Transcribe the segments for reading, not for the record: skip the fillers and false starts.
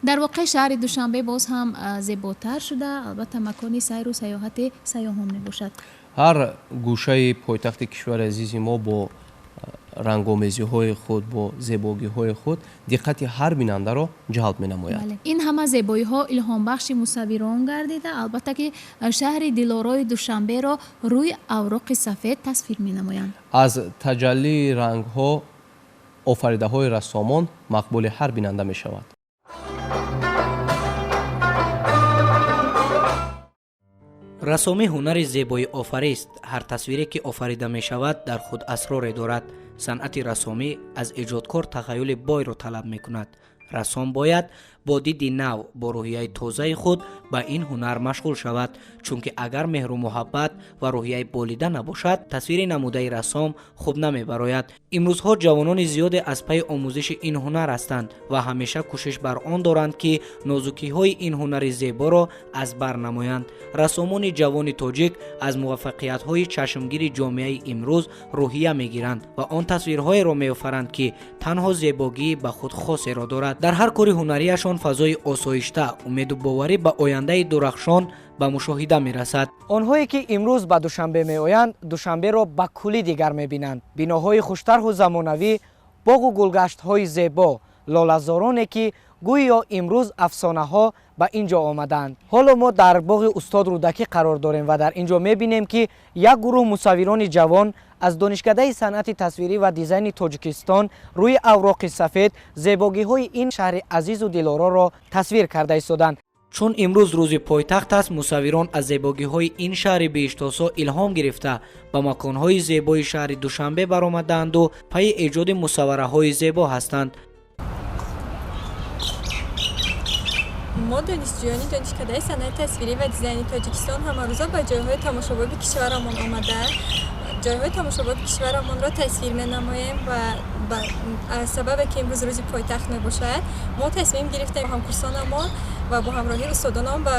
Дар воқеъ шаҳри Душанбе боз ҳам зеботар шуда, албатта, макони сайру сайёҳати сайёҳон мебошад. Ҳар гӯшаи пойтахти кишвари азизи мо бо рангомезиҳои худ, бо зебогиҳои худ диққати ҳар бинандаро ҷалб менамояд. Ин ҳама зебоиҳо илҳомбахши мусаввирон гардида, албатта, ки шаҳри дилорои Душанберо рӯи авроқи сафед тасвир менамоянд. Аз таҷаллии рангҳо офаридаҳои рассомон мақбули ҳар бинанда мешавад. Рассомӣ ҳунари зебоиофарист. Ҳар тасвире, ки офарида мешавад, дар худ асроре дорад. Санъати рассомӣ аз эҷодкор тахаюли бойро талаб мекунад. Рассом бояд бо диди нав, бо рӯҳияи тозаи худ ба ин ҳунар машғул шавад, чунки агар меҳру муҳаббат ва рӯҳияи болида набошад, тасвири намудаи рассом хуб намебарояд. Имрӯзҳо ҷавонони зиёде аз пайи омӯзиши ин ҳунар ҳастанд ва ҳамеша кӯшиш бар он доранд, ки нозукиҳои ин ҳунари зеборо аз бар намоянд. Рассомони ҷавони тоҷик аз муваффақиятҳои чашмгири ҷомеаи имрӯз рӯҳия мегиранд ва он тасвирҳоеро меофаранд, ки танҳо зебогии ба худ хосеро дорад. Дар ҳар кори ҳунарияшон фазои осоишта, умеду боварӣ ба ояндаи дурахшон ба мушоҳида мерасад. Онҳое, ки имрӯз ба Душанбе меоянд, Душанберо ба куллӣ дигар мебинанд: биноҳои хуштарҳу замонавӣ, боғу гулгаштҳои зебо, лолазороне, ки гӯё имрӯз афсонаҳо ба ин ҷо омадаанд. Ҳоло мо дар боғи устод Рӯдакӣ қарор дорем ва дар ин ҷо мебинем, ки як гурӯҳ мусаввирони ҷавон аз Донишкадаи санъати тасвирӣ ва дизайни Тоҷикистон рӯи авроқи сафед зебогиҳои ин шаҳри азизу дилороро тасвир карда истоданд. Чун имрӯз рӯзи пойтахт аст, мусаввирон аз зебогиҳои ин шаҳри биҳиштосо илҳом гирифта, ба маконҳои зебои шаҳри Душанбе баромадаанду пайи эҷоди мусаввараҳои зебо ҳастанд. Мо, донишҷӯёни Донишкадаи санъати тасвирӣ ва дизайни Тоҷикистон, ҳамарӯза ба ҷойҳои тамошобоби кишварамон омада, ҷойҳои тамошобоби кишварамонро тасвир менамоем ва аз сабабе ки имрӯз рӯзи пойтахт мебошад, мо тасмим гирифтем ҳамкурсонамон ва бо ҳамроҳии устодонам ба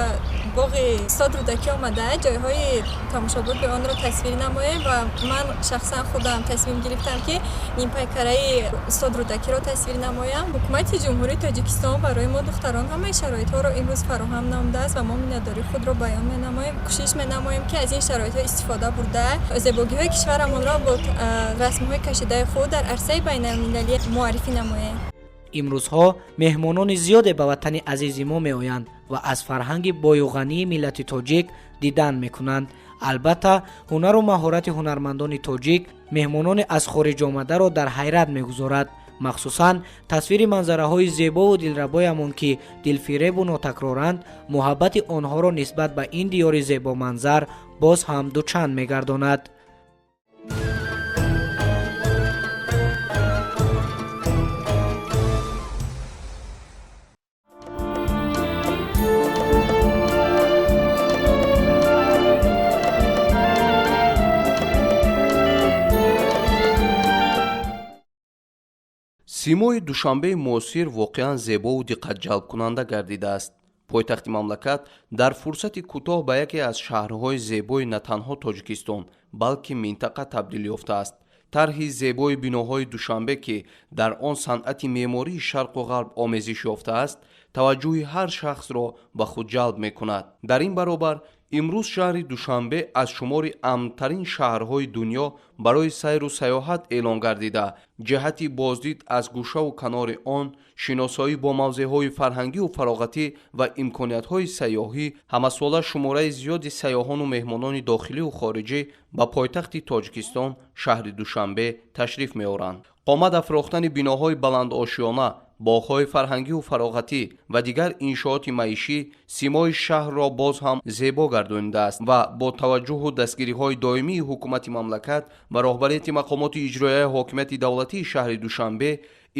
боғи устод Рӯдакӣ омада, ҷойҳои тамошобоби онро тасвир намоем. Ва ман шахсан худам тасмим гирифтам, ки нимпайкараи устод Рӯдакиро тасвир намоям. Ҳукумати Ҷумҳурии Тоҷикистон барои мо духтарон ҳамаи шароитҳоро имрӯз фароҳам намудааст ва мо миннатдории худро баён менамоем. Кӯшиш менамоем, ки аз ин шароитҳо истифода бурда, зебогиҳои кишварамонро бо расмҳои кашидаи худ дар арсаи байналмилалӣ муаррифӣ намоем. Имрӯзҳо меҳмонони зиёде ба ватани азизи мо меоянд ва аз фарҳанги бою ғании миллати тоҷик дидан мекунанд. Албатта, ҳунару маҳорати ҳунармандони тоҷик меҳмонони аз хориҷ омадаро дар ҳайрат мегузорад, махсусан тасвири манзараҳои зебову дилрабоямон, ки дилфиребу нотакроранд, муҳаббати онҳоро нисбат ба ин диёри зебоманзар боз ҳам дучанд мегардонад. Симои Душанбеи муосир воқеан зебову диққатҷалбкунанда гардидааст. Пойтахти мамлакат дар фурсати кӯтоҳ ба яке аз шаҳрҳои зебои на танҳо Тоҷикистон, балки минтақа табдил ёфтааст. Тарҳи зебои биноҳои Душанбе, ки дар он санъати меъмории шарқу ғарб омезиш ёфтааст, таваҷҷӯҳи ҳар шахсро ба худ ҷалб мекунад. Дар ин баробар имрӯз шаҳри Душанбе аз шумори амнтарин шаҳрҳои дунё барои сайру сайёҳат эълон гардида, ҷиҳати боздид аз гӯшаву канори он, шиносоӣ бо мавзеъҳои фарҳангию фароғатӣ ва имкониятҳои сайёҳӣ ҳамасола шумораи зиёди сайёҳону меҳмонони дохилию хориҷӣ ба пойтахти Тоҷикистон, шаҳри Душанбе, ташриф меоранд. Қомат афрохтани биноҳои баландошёна, боғҳои фарҳангию фароғатӣ ва дигар иншооти маишӣ симои шаҳрро боз ҳам зебо гардонидааст ва бо таваҷҷӯҳу дастгириҳои доимии ҳукумати мамлакат ва роҳбарияти мақомоти иҷроияи ҳокимияти давлатии шаҳри Душанбе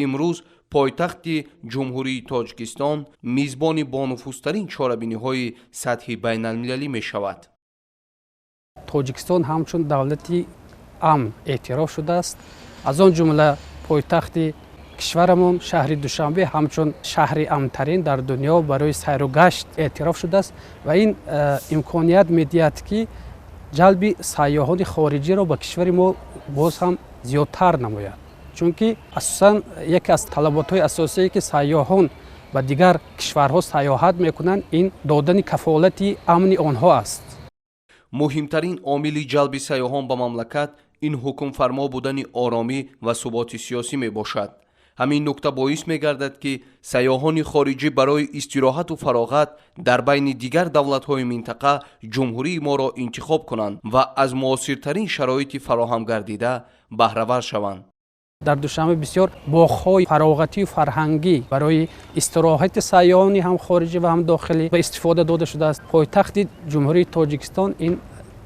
имрӯз пойтахти Ҷумҳурии Тоҷикистон мизбони бонуфузтарин чорабиниҳои сатҳи байналмилалӣ мешавад. Тоҷикистон ҳамчун давлати амн эътироф шудааст. Аз он ҷумла пойтахти кишварамон, шаҳри Душанбе, ҳамчун шаҳри амнтарин дар дунё барои сайру гашт эътироф шудааст ва ин имконият медиҳад, ки ҷалби сайёҳони хориҷиро ба кишвари мо боз ҳам зиёдтар намояд, чунки асосан яке аз талаботҳои асосие, ки сайёҳон ба дигар кишварҳо сайёҳат мекунанд, ин додани кафолати амни онҳо аст. Муҳимтарин омили ҷалби сайёҳон ба мамлакат ин ҳукмфармо будани оромӣ ва суботи сиёсӣ мебошад. Ҳамин нукта боис мегардад, ки сайёҳони хориҷӣ барои истироҳату фароғат дар байни дигар давлатҳои минтақа ҷумҳурии моро интихоб кунанд ва аз муосиртарин шароити фароҳам гардида баҳравар шаванд. Дар Душанбе бисёр боғҳои фароғатию фарҳангӣ барои истироҳати сайёҳони ҳам хориҷӣ ва ҳам дохилӣ ба истифода дода шудааст. Пойтахти Ҷумҳурии Тоҷикистон ин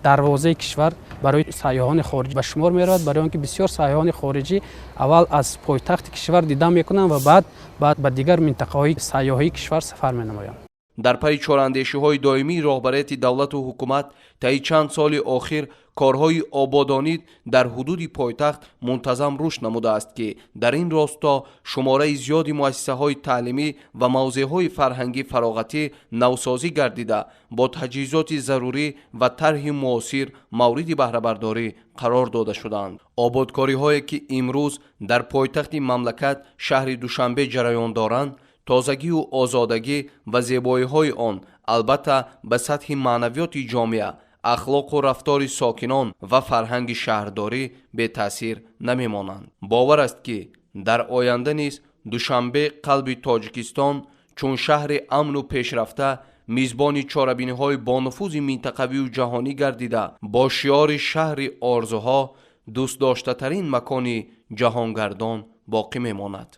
дарвозаи кишвар барои сайёҳони хориҷӣ ба шумор меравад, барои он ки бисёр сайёҳони хориҷӣ аввал аз пойтахти кишвар дида мекунанд ва баъд ба дигар минтақаҳои сайёҳии кишвар сафар менамоянд. Дар пайи чораандешиҳои доимии роҳбарияти давлату ҳукумат таи чанд соли охир корҳои ободонӣ дар ҳудуди пойтахт мунтазам рушд намудааст, ки дар ин росто шумораи зиёди муассисаҳои таълимӣ ва мавзеъҳои фарҳангӣ фароғатӣ навсозӣ гардида, бо таҷҳизоти зарурӣ ва тарҳи муосир мавриди баҳрабардорӣ қарор дода шуданд. Ободкориҳое ки имрӯз дар пойтахти мамлакат шаҳри Душанбе ҷараён доранд, тозагию озодагӣ ва зебоиҳои он албатта ба сатҳи маънавиёти ҷомеа, ахлоқу рафтори сокинон ва фарҳанги шаҳрдорӣ бетаъсир намемонанд. Бовар аст, ки дар оянда низ Душанбе қалби Тоҷикистон чун шаҳри амну пешрафта мизбони чорабиниҳои бонуфузи минтақавию ҷаҳонӣ гардида, бо шиори шаҳри орзуҳо дӯстдоштатарин макони ҷаҳонгардон боқӣ мемонад.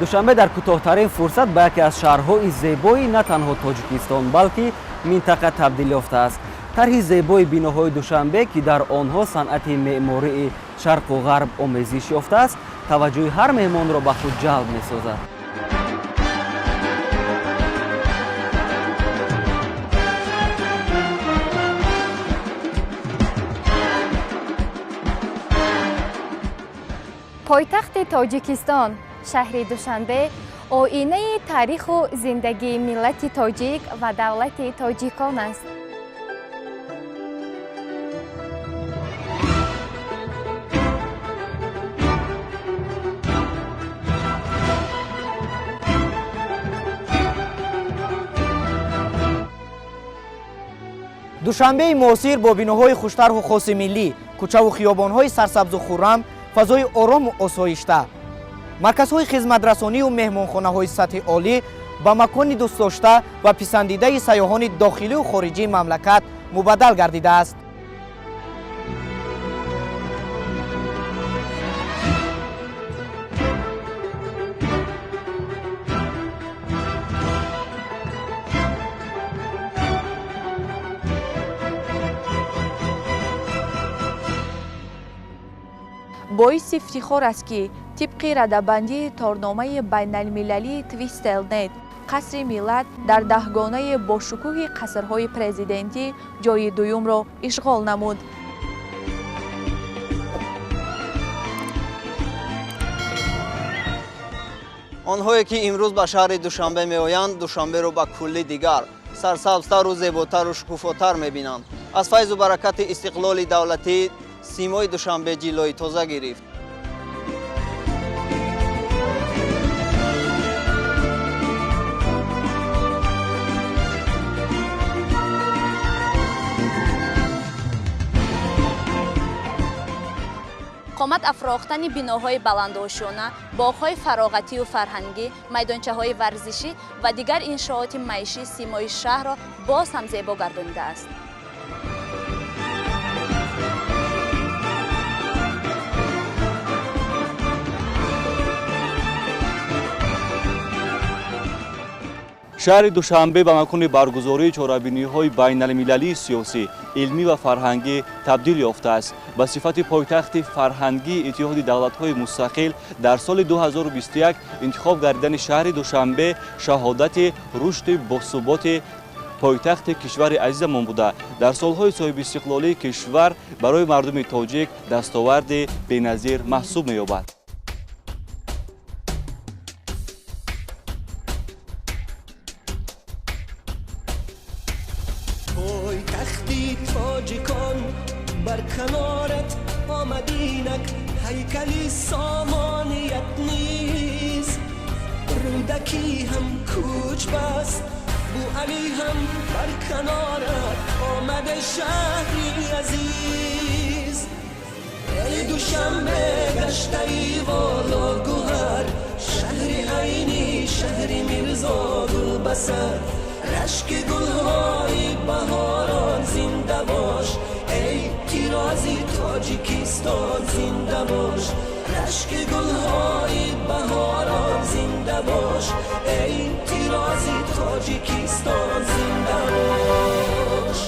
Душанбе дар кӯтоҳтарин фурсат ба яке аз шаҳрҳои зебои на танҳо Тоҷикистон, балки минтақа табдил ёфтааст. Тарҳи зебои биноҳои Душанбе, ки дар онҳо санъати меъмории шарқу ғарб омезиш ёфтааст, таваҷҷӯҳи ҳар меҳмонро ба худ ҷалб месозад. Пойтахти Тоҷикистон шаҳри Душанбе оинаи таъриху зиндагии миллати тоҷик ва давлати тоҷикон аст. Душанбеи муосир бо биноҳои хуштарҳу хоси миллӣ, кӯчаву хиёбонҳои сарсабзу хуррам, фазои орому осоишта, марказҳои хизматрасонию меҳмонхонаҳои сатҳи олӣ ба макони дӯстдошта ва писандидаи сайёҳони дохилию хориҷии мамлакат мубаддал гардидааст. Боиси ифтихор аст, ки тибқи радабандии торномаи байналмилалии Твистелнет қасри миллат дар даҳгонаи бошукӯҳи қасрҳои президентӣ ҷойи дуюмро ишғол намуд. Онҳое ки имрӯз ба шаҳри Душанбе меоянд, Душанберо ба кулли дигар сарсабзтару зеботару шукуфотар мебинанд. Аз файзу баракати истиқлоли давлатӣ симои Душанбе ҷиллои тоза гирифт. Қомат афрохтани биноҳои баландошёна, боғҳои фароғатию фарҳангӣ, майдончаҳои варзишӣ ва дигар иншооти маишӣ симои шаҳрро боз ҳам зебо гардонидааст. Шаҳри Душанбе ба макони баргузории чорабиниҳои байналмилалии сиёсӣ, илмӣ ва фарҳангӣ табдил ёфтааст. Ба сифати пойтахти фарҳангии Иттиҳоди давлатҳои мустақил дар соли 2021 интихоб гардидани шаҳри Душанбе шаҳодати рушди босуботи пойтахти кишвари азизамон буда, дар солҳои соҳибистиқлолии кишвар барои мардуми тоҷик дастоварди беназир маҳсуб меёбад. Пойтахти тоҷикон бар канорат омадинак, ҳайкали сомоният низ. Рӯдакӣ ҳам кӯч баст, Бӯалӣ ҳам бар канорат омада, шаҳри азиз. Эй Душанбе, гаштаи воло гуҳар, шаҳри Айнӣ, шаҳри Мирзо Гулбасар, рашки гулҳои баҳорон зинда бош, эй Тарози Тоҷикистон зинда бош, рашки гулҳои баҳорон зинда бош, эй Тарози Тоҷикистон зинда бош.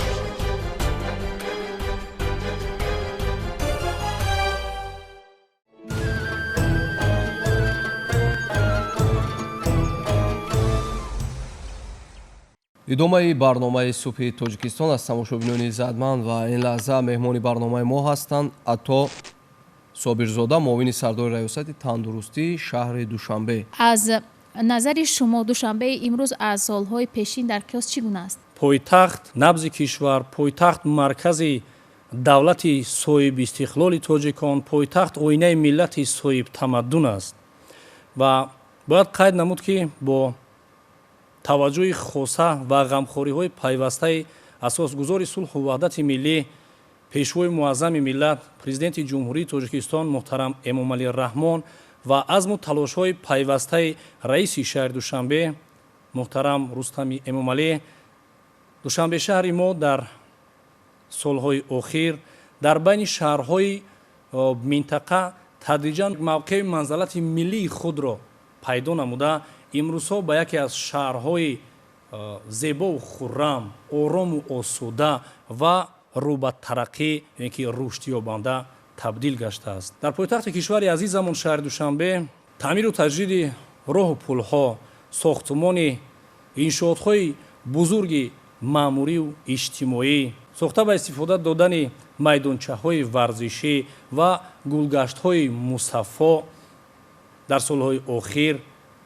Идомаи барномаи субҳи Тоҷикистон аз тамошобинони иззатманд ва ин лаҳза меҳмони барномаи мо ҳастанд Ато Собирзода, муовини сардори раёсати тандурустии шаҳри Душанбе. Аз назари шумо Душанбеи имрӯз аз солҳои пешин дар қиёс чӣ гуна аст? Пойтахт набзи кишвар, пойтахт маркази давлати соҳибистиқлоли тоҷикон, пойтахт оинаи миллати соҳибтамаддун аст. Ва бояд қайд намуд, ки бо таваҷҷӯҳи хоса ва ғамхориҳои пайвастаи асосгузори сулҳу ваҳдати миллӣ, пешвои муаззами миллат, Президенти Ҷумҳурии Тоҷикистон муҳтарам Эмомалӣ Раҳмон ва азму талошҳои пайвастаи раиси шаҳри Душанбе муҳтарам Рустами Эмомалӣ, Душанбе шаҳри мо дар солҳои охир дар байни шаҳрҳои минтақа тадриҷан мавқеи манзалати миллии худро пайдо намуда, имрӯзҳо ба яке аз шаҳрҳои зебову хуррам, орому осуда ва рӯ ба тараққӣ, яъне ки рушдёбанда табдил гаштааст. Дар пойтахти кишвари азизамон шаҳри Душанбе таъмиру таҷдиди роҳу пулҳо, сохтумони иншоотҳои бузурги маъмурию иҷтимоӣ, сохта ба истифода додани майдончаҳои варзишӣ ва гулгаштҳои мусаффо дар солҳои охир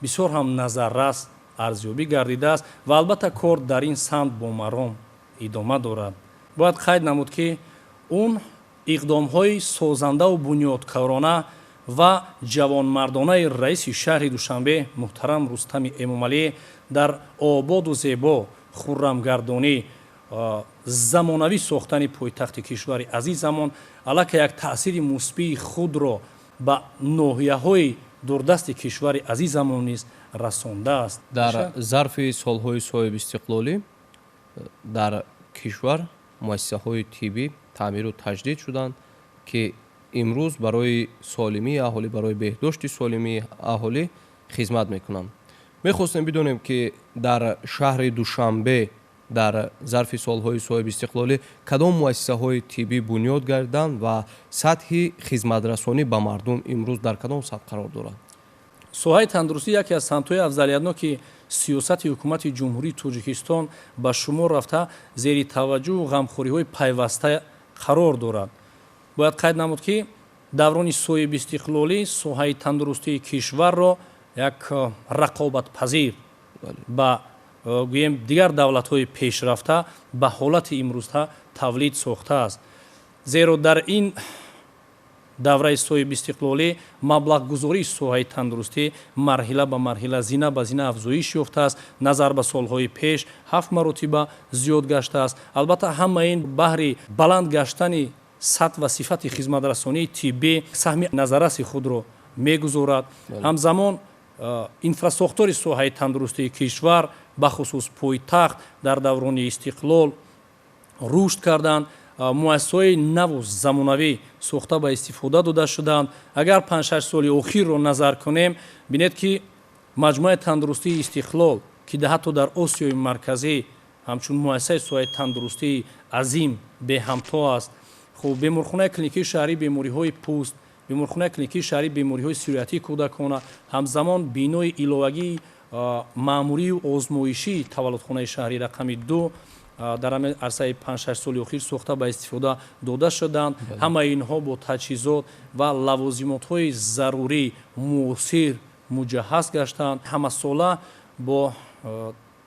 бисёр ҳам назаррас арзёбӣ гардидааст ва албатта кор дар ин самт бо маром идома дорад. Бояд қайд намуд, ки он иқдомҳои созандаву бунёдкорона ва ҷавонмардонаи раиси шаҳри Душанбе муҳтарам Рустами Эмомалӣ дар ободу зебо, хуррамгардонӣ, замонавӣ сохтани пойтахти кишвари азизамон аллакай як таъсири мусбии худро ба ноҳияҳои дурдасти кишвари азизамон низ расондааст. Дар зарфи солҳои соҳибистиқлолӣ дар кишвар муассисаҳои тиббӣ таъмиру таҷдид шуданд, ки имрӯз барои солимии аҳолӣ, барои беҳдошти солимии аҳолӣ хизмат мекунанд. Мехостем бидонем, ки дар шаҳри Душанбе дар зарфи солҳои соҳибистиқлолӣ кадом муассисаҳои тиббӣ бунёд гардиданд ва сатҳи хизматрасонӣ ба мардум имрӯз дар кадом сатҳ қарор дорад? Соҳаи тандурустӣ яке аз самтҳои афзалиятноки сиёсати ҳукумати Ҷумҳурии Тоҷикистон ба шумор рафта, зери таваҷҷӯҳу ғамхориҳои пайваста қарор дорад. Бояд қайд намуд, ки даврони соҳибистиқлолӣ соҳаи тандурустии кишварро як рақобатпазир ба гӯем дигар давлатҳои пешрафта ба ҳолати имрӯза тавлид сохтааст. Зеро дар ин давраи соҳибистиқлолӣ маблағгузории соҳаи тандурустӣ марҳила ба марҳила, зина ба зина афзоиш ёфтааст. Назар ба солҳои пеш 7 маротиба зиёд гаштааст. Албатта, ҳама ин баҳри баланд гаштани сатҳ ва сифати хизматрасонии тиббӣ саҳми назарраси худро мегузорад. Ҳамзамон инфрасохтори соҳаи тандурустии кишвар, бахусус пойтахт, дар даврони истиқлол рушд карданд. Муассисаҳои наву замонавӣ сохта ба истифода дода шуданд. Агар 5-6 соли охирро назар кунем, бинед, ки маҷмӯаи тандурустии Истиқлол, ки ҳатто дар Осиёи Марказӣ ҳамчун муассисаи соҳаи тандурустии азим беҳамто аст. Хуб, беморхонаи клиникии шаҳрии бемориҳои пӯст, беморхонаи клиникии шаҳрии бемориҳои сироятии кӯдакона, ҳамзамон бинои иловагии маъмурию озмоишии таваллудхонаи шаҳрии рақами 2 дар ҳамин арсаи 5-6 соли охир сохта ба истифода дода шуданд. Ҳамаи инҳо бо таҷҳизот ва лавозимотҳои зарурӣ муосир муҷаҳҳаз гаштанд. Ҳамасола бо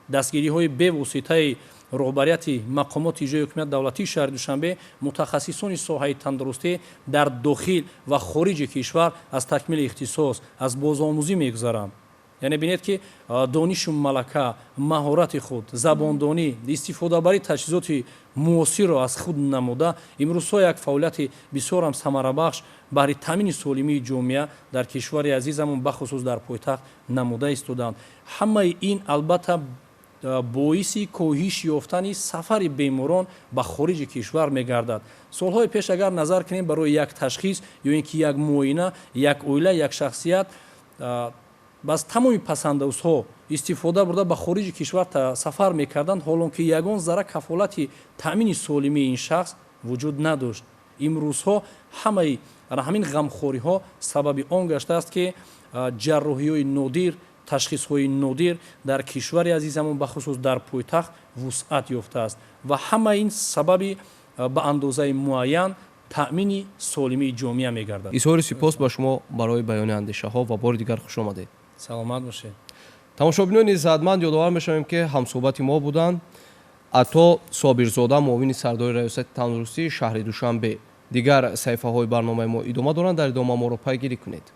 дастгириҳои бевоситаи роҳбарияти мақомоти иҷроии ҳукумати давлатии шаҳри Душанбе мутахассисони соҳаи тандурустӣ дар дохил ва хориҷи кишвар аз такмили ихтисос, аз бозомӯзӣ мегузаранд. Яъне бинед, ки донишу малака, маҳорати худ, забондонӣ, истифодабарии таҷҳизоти муосирро аз худ намуда, имрӯзҳо як фаъолияти бисёрам самарабахш баҳри таъмини солимии ҷомеа дар кишвари азизамон, бахусус дар пойтахт, намуда истоданд. Ҳамаи ин албатта боиси коҳиш ёфтани сафари беморон ба хориҷи кишвар мегардад. Солҳои пеш агар назар кунем, барои як ташхис ё ин ки як муоина, як оила, як шахсият аз тамоми пасандозҳо истифода бурда ба хориҷи кишвар сафар мекарданд, ҳолон ки ягон зарра кафолати таъмини солимии ин шахс вуҷуд надошт. Имрӯзҳо ҳамаи ҳамин ғамхориҳо сабаби он гаштааст, ки ҷарроҳиҳои нодир, ташхисҳои нодир дар кишвари азизамон, бахусус дар пойтахт, вусъат ёфтааст ва ҳама ин сабаби ба андозаи муайян таъмини солимии ҷомеа мегардад. Изҳори сипос ба шумо барои баёни андешаҳо ва бори дигар хуш омадед. Саломат бошед. Тамошобинони иззатманд, ёдовар мешавем, ки ҳамсӯҳбати мо буданд Ато Собирзода, муовини сардори раёсати тандурустии шаҳри Душанбе. Дигар саҳифаҳои барномаи мо идома доранд, дар идома моро пайгирӣ кунед.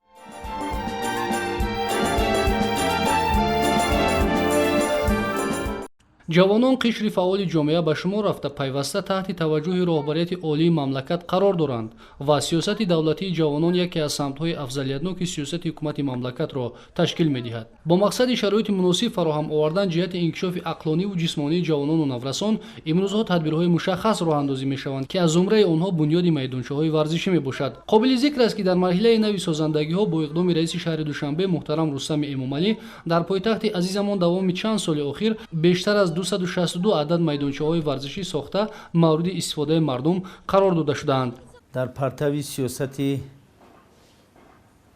Ҷавонон қишри фаъоли ҷомеа ба шумор рафта, пайваста таҳти таваҷҷӯҳи роҳбарияти олии мамлакат қарор доранд ва сиёсати давлатии ҷавонон яке аз самтҳои афзалиятноки сиёсати ҳукумати мамлакатро ташкил медиҳад. Бо мақсади шароити муносиб фароҳам овардан ҷиҳати инкишофи ақлониву ҷисмонии ҷавонону наврасон имрӯзҳо тадбирҳои мушаххас роҳандозӣ мешаванд, ки аз зумраи онҳо бунёди майдончаҳои варзишӣ мебошад. Қобили зикр аст, ки дар марҳилаи нави созандагиҳо бо иқдоми раиси шаҳри Душанбе муҳтарам Рустами Эмомалӣ дар пойтахти азизамон давоми чанд соли охир бештар аз 262 адад майдончаҳои варзишӣ сохта мавриди истифодаи мардум қарор дода шудаанд. Дар партави сиёсати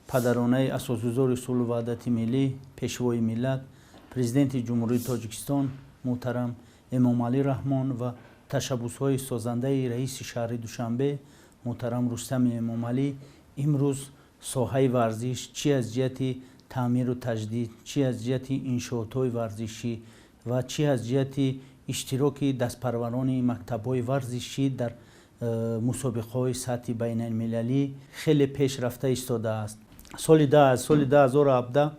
падаронаи асосгузори сулҳу ваҳдати миллӣ, пешвои миллат, президенти Ҷумҳурии Тоҷикистон муҳтарам Эмомалӣ Раҳмон ва ташаббусҳои созандаи раиси шаҳри Душанбе муҳтарам Рустами Эмомалӣ имрӯз соҳаи варзиш чи аз ҷиҳати таъмиру таҷдид, чи аз ҷиҳати иншоотҳои варзишӣ ва чи аз ҷиҳати иштироки дастпарварони мактабҳои варзишӣ дар мусобиқаҳои сатҳи байналмилалӣ хеле пеш рафта истодааст. Соли 2017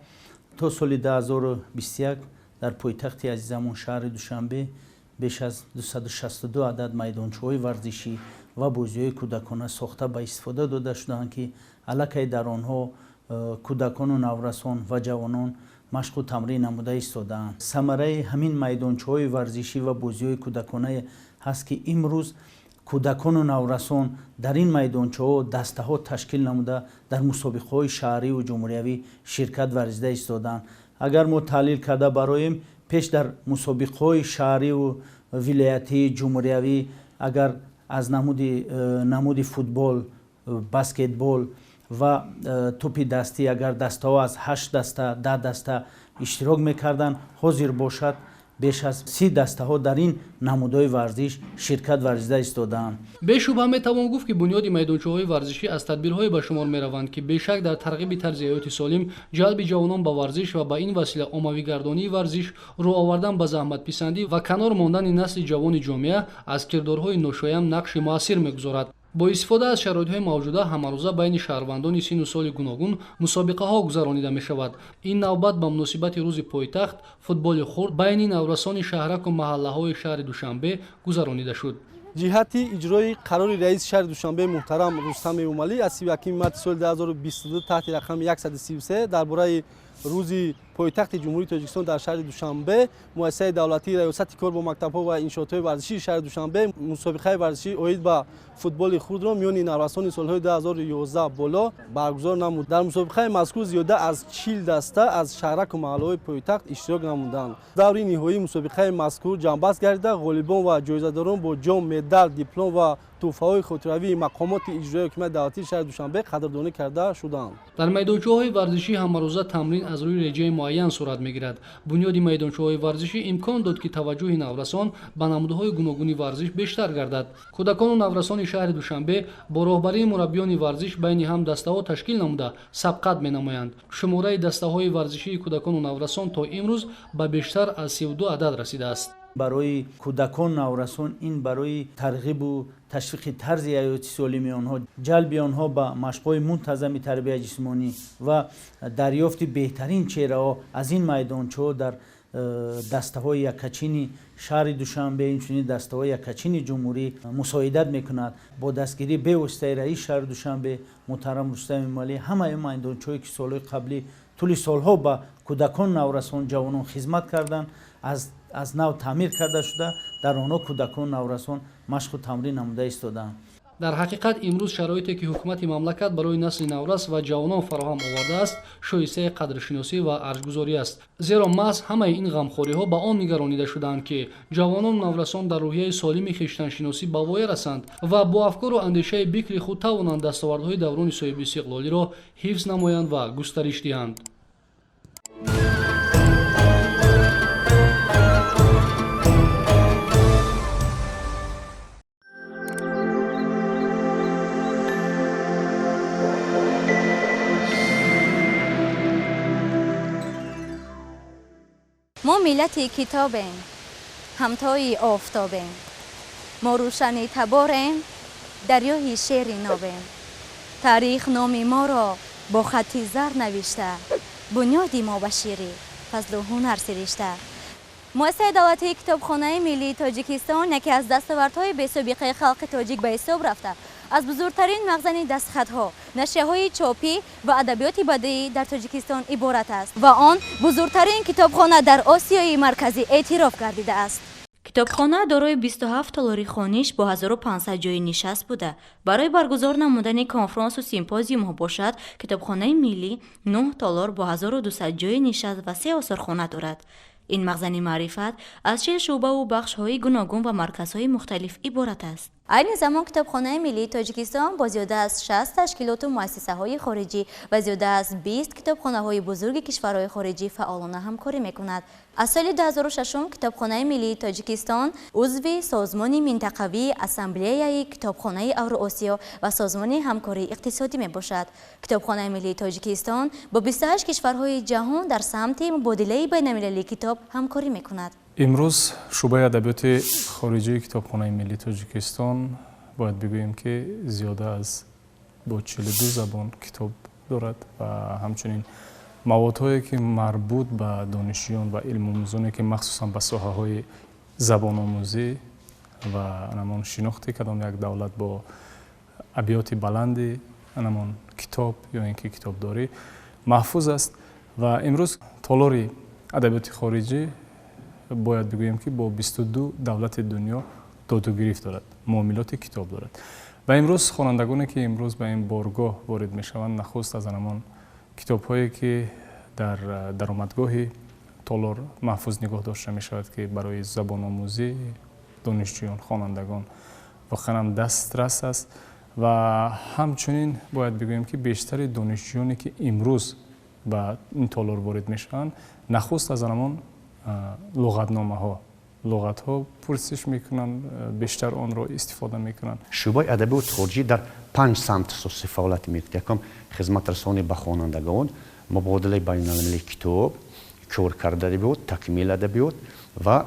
то соли 2021 дар пойтахти азизамон шаҳри Душанбе беш аз 262 адад майдончаҳои варзишӣ ва бозиҳои кӯдакона сохта ба истифода дода шудаанд, ки аллакай дар онҳо кӯдакону наврасон ва ҷавонон машқу тамрин намуда истодаанд. Самараи ҳамин майдончаҳои варзишӣ ва бозиҳои кӯдаконае ҳаст, ки имрӯз кӯдакону наврасон дар ин майдончаҳо дастаҳо ташкил намуда дар мусобиқаҳои шаҳриву ҷумҳуриявӣ ширкат варзида истодаанд. Агар мо таҳлил карда бароем, пеш дар мусобиқаҳои шаҳриву вилоятӣ, ҷумҳуриявӣ агар аз намуди футбол, баскетбол ва тӯпи дастӣ агар дастаҳо аз 8 даста, 10 даста иштирок мекарданд, ҳозир бошад беш аз 30 дастаҳо дар ин намудҳои варзиш ширкат варзида истодаанд. Бешубҳа метавон гуфт, ки бунёди майдончаҳои варзишӣ аз тадбирҳое ба шумор мераванд, ки бешак дар тарғиби тарзи ҳаёти солим, ҷалби ҷавонон ба варзиш ва ба ин васила оммавигардонии варзиш, рӯ овардан ба заҳматписандӣ ва канор мондани насли ҷавони ҷомеа аз кирдорҳои ношоям нақши муассир мегузорад. Бо истифода аз шароитҳои мавҷуда ҳамарӯза байни шаҳрвандони сину соли гуногун мусобиқаҳо гузаронида мешавад. Ин навбат ба муносибати рӯзи пойтахт футболи хурд байни наврасони шаҳраку маҳаллаҳои шаҳри Душанбе гузаронида шуд. Ҷиҳати иҷрои қарори раиси шаҳри Душанбе муҳтарам Рустам Эмомалӣ аз 31 марти соли 2022 таҳти рақами 133 дар бораи рӯзи Пойтахти Ҷумҳурии Тоҷикистон дар шаҳри Душанбе муассисаи давлатии Раёсати кор бо мактабҳо ва иншоотҳои варзишии шаҳри Душанбе мусобиқаи варзишӣ оид ба футболи хурдро миёни наврасони солҳои 2011 боло баргузор намуд. Дар мусобиқаи мазкур зиёда аз 40 даста аз шаҳраку маҳаллаҳои пойтахт иштирок намуданд. Даври ниҳоии мусобиқаи мазкур ҷамъбаст гардида, ғолибон ва ҷоизадорон бо ҷом, медал, диплом ва тӯҳфаҳои хотиравии мақомоти иҷроияи ҳокимияти давлатии шаҳри Душанбе қадрдонӣ карда шуданд. Дар майдончаҳои варзишӣ ҳамарӯза тамрин аз рӯи реҷаи муайян сурат мегирад. Бунёди майдончаҳои варзишӣ имкон дод, ки таваҷҷӯҳи наврасон ба намудҳои гуногуни варзиш бештар гардад. Кӯдакону наврасони шаҳри Душанбе бо роҳбарии мураббиёни варзиш байни ҳам дастаҳо ташкил намуда сабқат менамоянд. Шумораи дастаҳои варзишии кӯдакону наврасон то имрӯз ба бештар аз 32 адад расидааст. Барои кӯдакон, наврасон ин барои тарғибу ташвиқи тарзи ҳаёти солими онҳо, ҷалби онҳо ба машқҳои мунтазами тарбияи ҷисмонӣ ва дарёфти беҳтарин чеҳраҳо аз ин майдончаҳо дар дастаҳои яккачини шаҳри Душанбе, инчунин дастаҳои яккачини ҷумҳурӣ мусоидат мекунад. Бо дастгирии бевоситаи раиси шаҳри Душанбе муҳтарам Рустам Эмомалӣ ҳамаи майдончаҳое ки солҳои қаблӣ тӯли солҳо ба кӯдакон, наврасон, ҷавонон хизмат карданд, аз нав таъмир карда шуда, дар онҳо кӯдакон, наврасон машқу тамрин намуда истодаанд. Дар ҳақиқат имрӯз шароите ки ҳукумати мамлакат барои насли наврас ва ҷавонон фароҳам овардааст, шоистаи қадршиносӣ ва арҷгузорӣ аст. Зеро маҳз ҳамаи ин ғамхориҳо ба он нигаронида шудаанд, ки ҷавонону наврасон дар рӯҳияи солими хештаншиносӣ ба воя расанд ва бо афкору андешаи бикри худ тавонанд дастовардҳои даврони соҳибистиқлолиро ҳифз намоянд ва густариш диҳанд. Мо миллати китобем, ҳамтои офтобем, мо рӯшани таборем, дарёи шеъри нобем. Таърих номи моро бо хатти зар навишта, бунёди мо ба шири фазлу ҳунар сиришта. Муассисаи давлатии Китобхонаи миллии Тоҷикистон яке аз дастовардҳои бесобиқаи халқи тоҷик ба ҳисоб рафта, аз бузургтарин мағзани дастхатҳо, нашрияҳои чопӣ ва адабиёти бадеӣ дар Тоҷикистон иборат аст ва он бузургтарин китобхона дар Осиёи Марказӣ эътироф гардидааст. Китобхона дорои 27 толори хониш бо 1500 ҷойи нишаст буда, барои баргузор намудани конфронсу симпозиумҳо бошад, Китобхонаи миллӣ 9 толор бо 1200 ҷойи нишаст ва 3 осорхона дорад. Ин мағзани маърифат аз 40 шӯъбаву бахшҳои гуногун ва марказҳои мухталиф иборат аст. Айни замон Китобхонаи миллии Тоҷикистон бо зиёда аз 60 ташкилоту муассисаҳои хориҷӣ ва зиёда аз 20 китобхонаҳои бузурги кишварҳои хориҷӣ фаъолона ҳамкорӣ мекунад. Аз соли 2006 Китобхонаи миллии Тоҷикистон узви Созмони минтақавии Ассамблеяи Китобхонаи Авроосиё ва Созмони ҳамкории иқтисодӣ мебошад. Китобхонаи миллии Тоҷикистон бо 28 кишварҳои ҷаҳон дар самти мубодилаи байналмилалии китоб ҳамкорӣ мекунад. Имрӯз шӯъбаи адабиёти хориҷии Китобхонаи миллии Тоҷикистон бояд бигӯем, ки зиёда аз бо 42 забон китоб дорад ва ҳамчунин маводҳое ки марбут ба донишҷӯён ва илмомӯзоне ки махсусан ба соҳаҳои забономӯзӣ ва анамон шинохти кадом як давлат бо абёти баланди анамон китоб ё ин ки китобдорӣ маҳфуз аст. Ва имрӯз толори адабиёти хориҷӣ бояд бигӯем, ки бо 22 давлати дунё додугирифт дорад, муомилоти китоб дорад. Ва имрӯз хонандагоне ки имрӯз ба ин боргоҳ ворид мешаванд, нахуст аз анамон китобҳое ки дар даромадгоҳи толор маҳфуз нигоҳ дошта мешавад, ки барои забономӯзӣ донишҷӯён, хонандагон воқеан ҳам дастрас аст. Ва ҳамчунин бояд бигӯем, ки бештари донишҷӯёне ки имрӯз ба ин толор ворид мешаванд, нахуст аз анамон луғатномаҳо, луғатҳо пурсиш мекунанд, бештар онро истифода мекунанд. Шӯъбаи адабиёти хориҷӣ дар 5 самт асосӣ фаъолият мекунад. Якум, хизматрасонӣ ба хонандагон, мубодилаи байналмилалии китоб, коркарди адабиёт, такмили адабиёт ва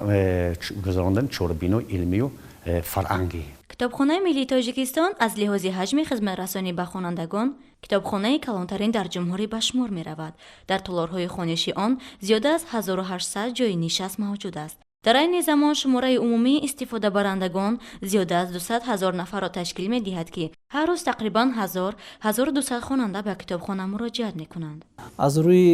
гузарондани чорабинои илмию фарҳангӣ. Китобхонаи миллии Тоҷикистон аз лиҳози ҳаҷми хизматрасонӣ ба хонандагон китобхонаи калонтарин дар ҷумҳурӣ ба шумор меравад. Дар толорҳои хониши он зиёда аз 1800 ҷойи нишаст мавҷуд аст. Дар айни замон шумораи умумии истифодабарандагон зиёда аз 200 ҳазор нафарро ташкил медиҳад, ки ҳар рӯз тақрибан 1000-1200 хонанда ба китобхона муроҷиат мекунанд. Аз рӯи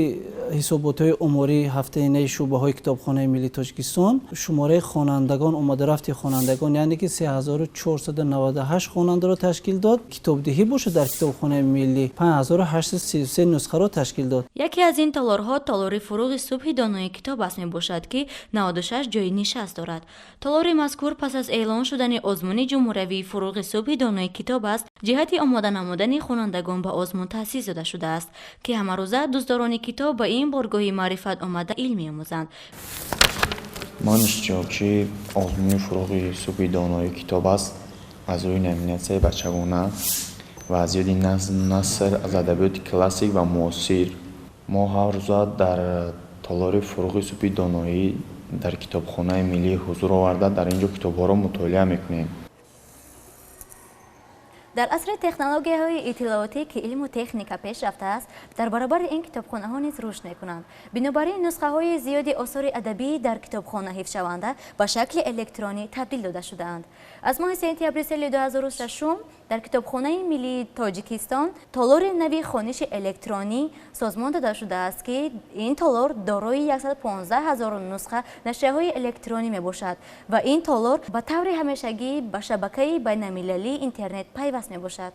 ҳисоботҳои омории ҳафтаинаи шӯъбаҳои Китобхонаи миллии Тоҷикистон, шумораи хонандагон, омадарафти хонандагон, яъне ки 3498 хонандаро ташкил дод. Китобдиҳӣ бошад, дар Китобхонаи миллӣ 5833 нусхаро ташкил дод. Яке аз ин толорҳо толори Фуруғи субҳи донои китоб аст мебошад, ки 96 ҷойи нишаст дорад. Толори мазкур пас аз эълон шудани озмуни ҷумҳуриявии Фуруғи субҳи донои китоб аст, ҷиҳати омода намудани хонандагон ба озмун таъсис дода шудааст, ки ҳамарӯза дӯстдорони китоб ба ин боргоҳи маърифат омада илм меомӯзанд. Ман иштирокчии озмуни Фуруғи субҳи донои китоб аст аз рӯи номинатсияи бачагона ва аз ёди назм, наср аз адабиёти классик ва муосир. Мо ҳар рӯза дар толори Фуруғи субҳи доноӣ дар Китобхонаи миллӣ ҳузур оварда, дар ин ҷо китобҳоро мутолиа мекунем. Дар асри технологияҳои иттилоотӣ, ки илму техника пеш рафтааст, дар баробари ин китобхонаҳо низ рушд мекунанд. Бинобар ин нусхаҳои зиёди осори адабӣ дар китобхона ҳифзшаванда ба шакли электронӣ табдил дода шудаанд. Аз моҳи сентябри соли 2006 дар Китобхонаи миллии Тоҷикистон толори нави хониши электронӣ созмон дода шудааст, ки ин толор дорои 115 ҳазор нусха нашрияҳои электронӣ мебошад ва ин толор ба таври ҳамешагӣ ба шабакаи байналмилалии интернет пайваст мебошад.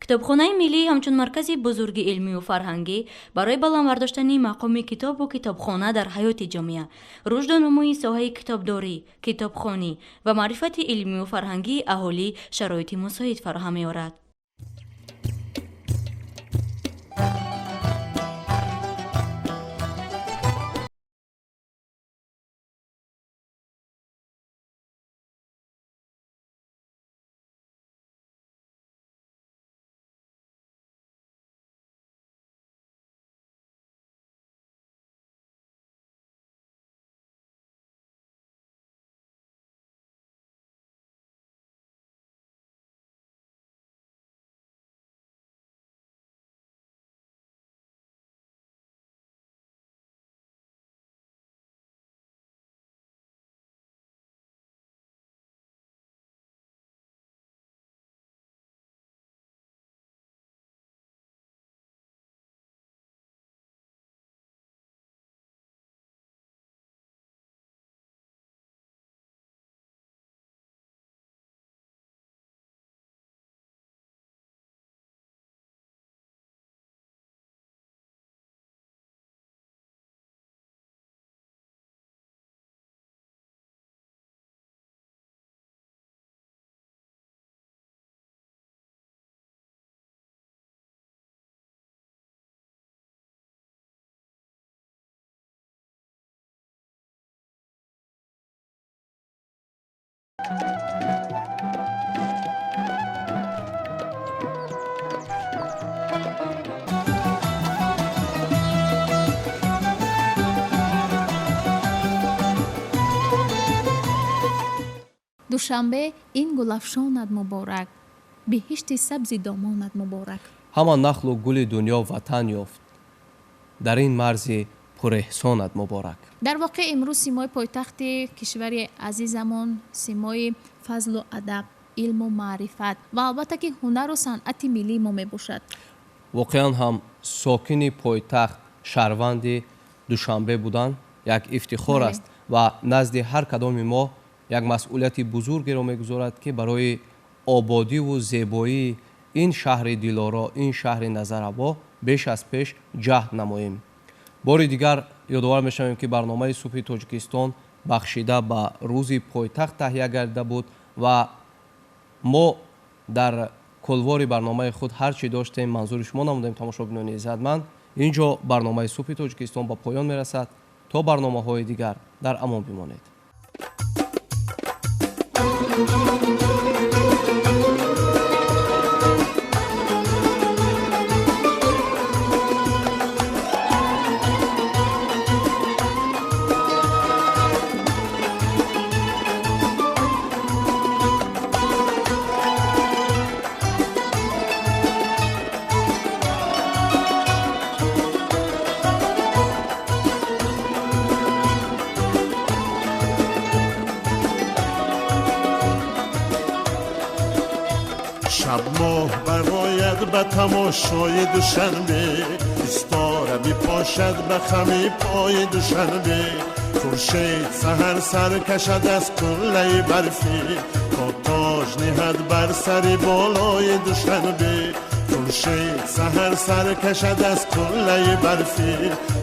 Китобхонаи миллӣ ҳамчун маркази бузурги илмию фарҳангӣ барои баланд бардоштани мақоми китобу китобхона дар ҳаёти ҷомеа, рушду нумӯи соҳаи китобдорӣ, китобхонӣ ва маърифати илмию фарҳангии аҳолӣ шароити мусоид фароҳам меорад. Душанбе ин гулафшонат муборак, биҳишти сабзи домонат муборак. Ҳама нахлу гули дунё ватан ёфт, дар ин марзи пуреҳсонат муборак. Дар воқеъ имрӯз симои пойтахти кишвари азизамон симои фазлу адаб, илму маърифат ва албатта ки ҳунару санъати миллии мо мебошад. Воқеан ҳам сокини пойтахт, шаҳрванди Душанбе будан як ифтихор аст ва назди ҳар кадоми мо як масъулияти бузургеро мегузорад, ки барои ободиву зебоии ин шаҳри дилоро, ин шаҳри назарабо беш аз пеш ҷаҳд намоем. Бори дигар ёдовар мешавем, ки барномаи Субҳи Тоҷикистон бахшида ба рӯзи пойтахт таҳия гардида буд ва мо дар кулвори барномаи худ ҳар чӣ доштем манзури шумо намудем. Тамошобинони иззатманд, ин ҷо барномаи Субҳи Тоҷикистон ба поён мерасад. То барномаҳои дигар дар амон бимонед. Шаб моҳ барояд ба тамошои Душанбе, истора бипошад ба хами пои Душанбе. Хуршед саҳар сар кашад аз қуллаи барфӣ, то тоҷ ниҳад бар сари болои Душанбе. Хуршед саҳар сар кашад аз қуллаи барфӣ,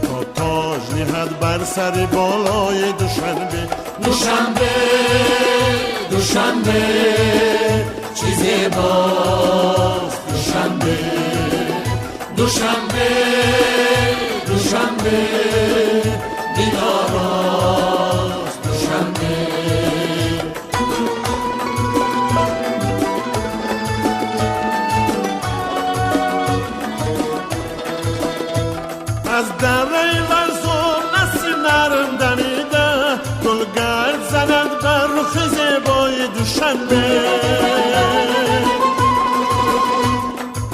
то тоҷ ниҳад бар сари болои Душанбе. Душанбе, Душанбе, чӣ зебост Душанбе. Душанбе, Душанбе, дилорост Душанбе. Аз дараи Варзоб насим нарм дамида, гулгард занад бар рухи зебои Душанбе.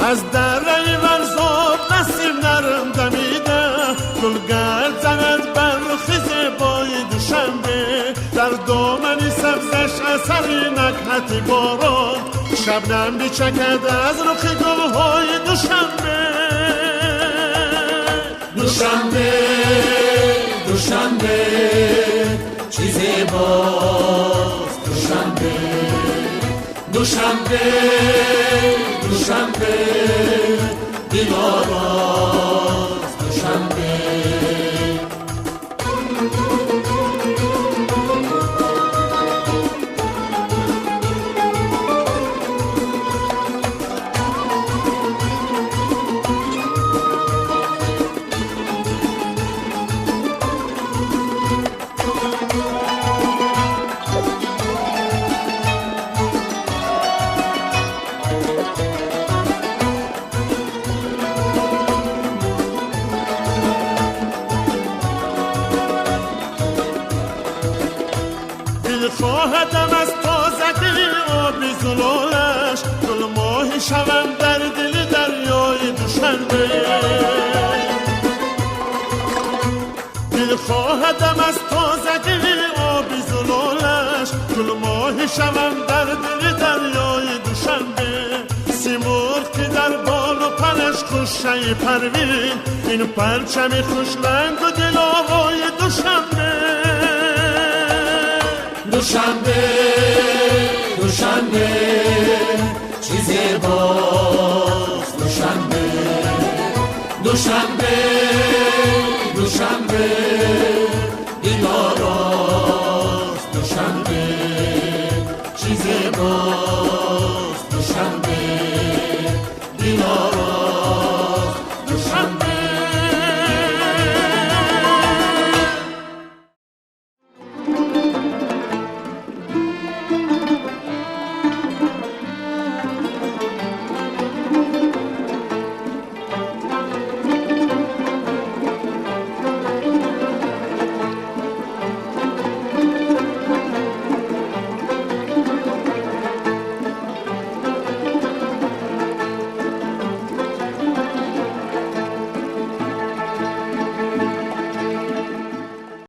Аз дараи Варзоб насим нарм дамида, гулгард занад бар рухи зебои Душанбе. Дар домани сабзаш асари накҳати борон, шабнам бичакад аз рухи гулҳои Душанбе. Душанбе, Душанбе, чӣ зебост Душанбе. Душанбе, Душанбе, дилорост Душанбе. خواهدم از تازگی آب زلالش، گل ماهی شوم در دل دریای دوشنبه. دل خواهدم از تازگی آب زلالش، گل ماهی شوم در دل دریای دوشنبه. سیمرغ که در بال و پرش خوشه پروین، این پرچم خوش رنگ و دل آوای دوشنبه. Душанбе, Душанбе, чӣ зебост Душанбе. Душанбе, Душанбе,